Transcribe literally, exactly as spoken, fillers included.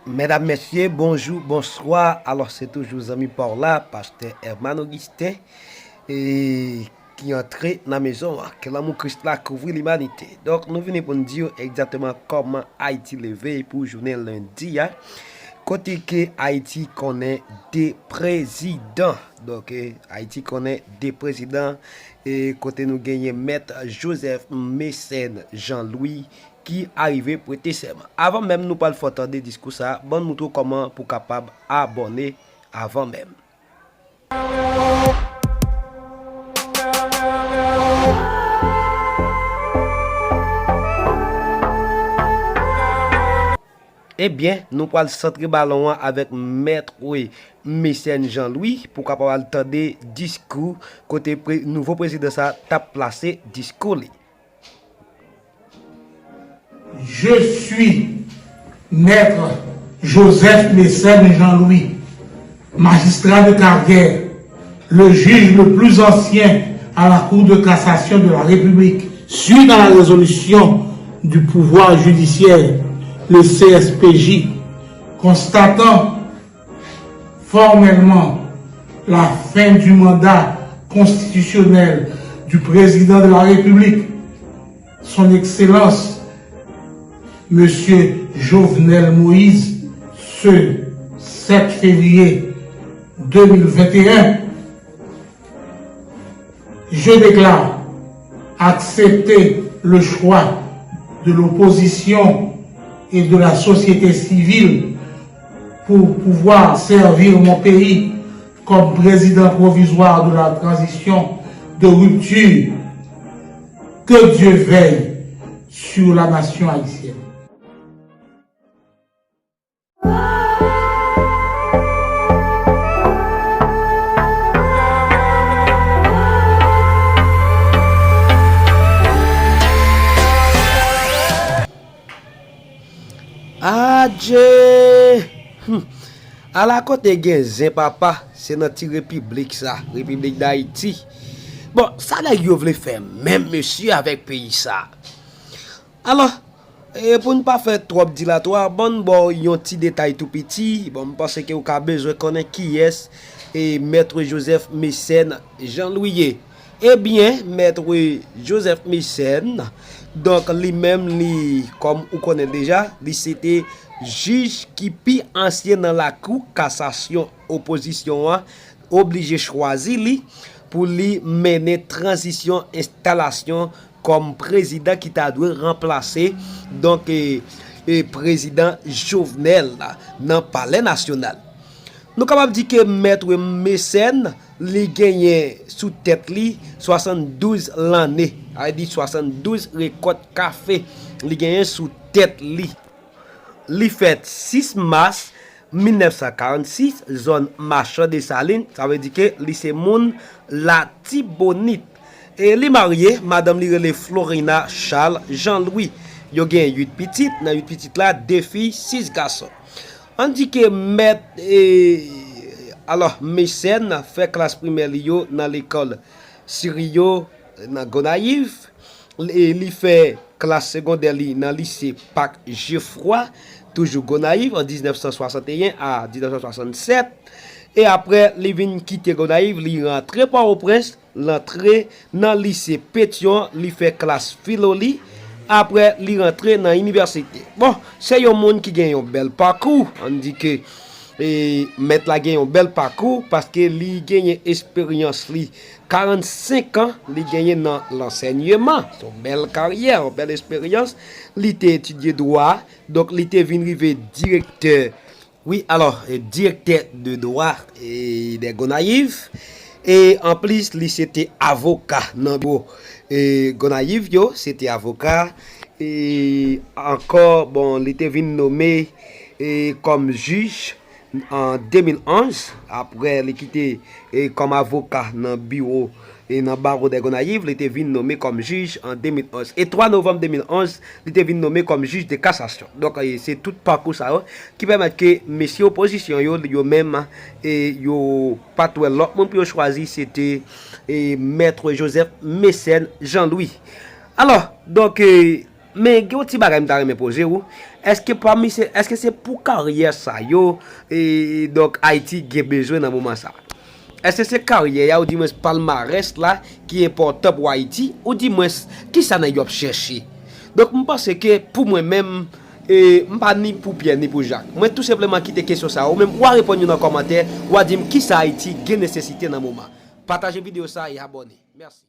Medam, mesye, bonjou, bonswa. Alò, se toujou zanmi pa w la, pastè Herman Augustin, e, ki antre nan mezon an. Ke lanmou Kris la kouvri limanite. Donk, nou vini pou n di w egzakteman kòman Ayiti leve pou jounen lendi a. Kote ke Ayiti konnen de prezidan. Donk, e, Ayiti konnen de prezidan. E kote nou genyen Mèt Joseph Mécène Jean Louis ki arive prete sèman. Avan menm nou pral fè w tande diskou sa a, ban m moutre w kòman pou w kapab abòne avan menm. Ebyen, nou pral santre balon an avèk Mèt Mécène Jean Louis pou w kapab al tande diskou kote pre-, nouvo prezidan sa a t ap plase diskou li. Je suis Maître Joseph Mécène Jean-Louis, magistrat de carrière, le juge le plus ancien à la Cour de cassation de la République. Suite à la résolution du pouvoir judiciaire, le C S P J, constatant formellement la fin du mandat constitutionnel du président de la République, Son Excellence Monsieur Jovenel Moïse, ce sept février deux mille vingt et un, je déclare accepter le choix de l'opposition et de la société civile pour pouvoir servir mon pays comme président provisoire de la transition de rupture. Que Dieu veille sur la nation haïtienne. Adje! Hum. Ala kote gen zen papa, se nan ti repiblik sa, Repiblik Dayiti. Bon, sa nèg yo vle fè menm mesye avèk peyi sa. Alò, e pou n pa fè twòp dilatwa, ban m ba w yon ti detay tou piti. Bon, m panse ke w ka bezwen konnen kiyès e Mèt Joseph Mécène Jean Louis ye. Ebyen, Mèt Joseph Mécène, donk, li menm, li, kòm ou konnen deja, li se te jij ki pi ansyen nan lakou kasasyon opozisyon an oblije chwazi li pou li mennen tranzisyon enstalasyon kòm prezidan ki ta dwe ranplase, donk, e, e, prezidan Jovenel la nan Palè Nasyonal. Nou kapab di ke Mèt Mécène, li genyen sou tèt li swasanndouz lanne, sa vle di swasanndouz rekòt kafe li genyen sou tèt li. Li fèt sis mas mil nèf san karannsis, zòn Machan Desalin, sa vle di ke li se moun Latibonit. E li marye, madanm li rele Florina Charles Jean Louis. Yo gen uit pitit, nan uit pitit la, de fi, sis gason. Ann di ke Mèt, e, alò, Mécène fè klas primè li yo nan lekòl Sirio nan Gonayiv. Li, li fè klas segondè li nan lise Pak Jefwa, toujou Gonayiv, an diznèf san swasanteyen a diznèf san swasannsèt. E apre, li vin kite Gonayiv, li rantre Pòtoprens, l antre nan lise Petyon, li fè klas filo li. Apre, li rantre nan inivèsite. Bon, se yon moun ki gen yon bèl pakou. Ann di ke, e, Mèt la gen yon bèl pakou paske li genyen esperyans li. Karannsenk an li genyen nan lansèyman. Se yon bèl karyè, yon bèl esperyans. Li te etidye dwa, donk li te vin rive direktè, wi, alò, e, direktè de dwa, e, de Gonayiv. E anplis, li se te avoka nan biwo, e, Gonayiv yo, se te avoka. E ankò, bon, li te vin nome, e, kòm jij an de mil onz, apre li kite, e, kòm avoka nan biwo, e, nan Bawo de Gonayiv, li te vin nome kòm jij an de mil onz. E twa novanm de mil onz, li te vin nome kòm jij de kasasyon. Donk, e, se tout pakou sa yo ki pèmèt ke mesye opozisyon yo, yo menm, e, yo pa t wè lòt moun pou yo chwazi, se te, e, Mèt Joseph Mécène Jean Louis. Alò, donk, e, men gen yon ti bagay m ta renmen poze w. Èske pami se, èske se pou karyè sa yo, e, donk, Ayiti gen bezwen nan moman sa? Èske se karyè a, oudimwens palmarès la, ki enpòtan pou Ayiti, oudimwens, kisa nèg yo ap chèche? Donk, m panse ke pou mwen menm, e, m pa ni pou Pyè, ni pou Jak. Mwen tou senpleman kite kesyon sa a, ou menm, w a reponn yo nan kòmantè, w a di m kisa Ayiti gen nesesite nan moman. Pataje videyo sa a e abòne. Mèsi.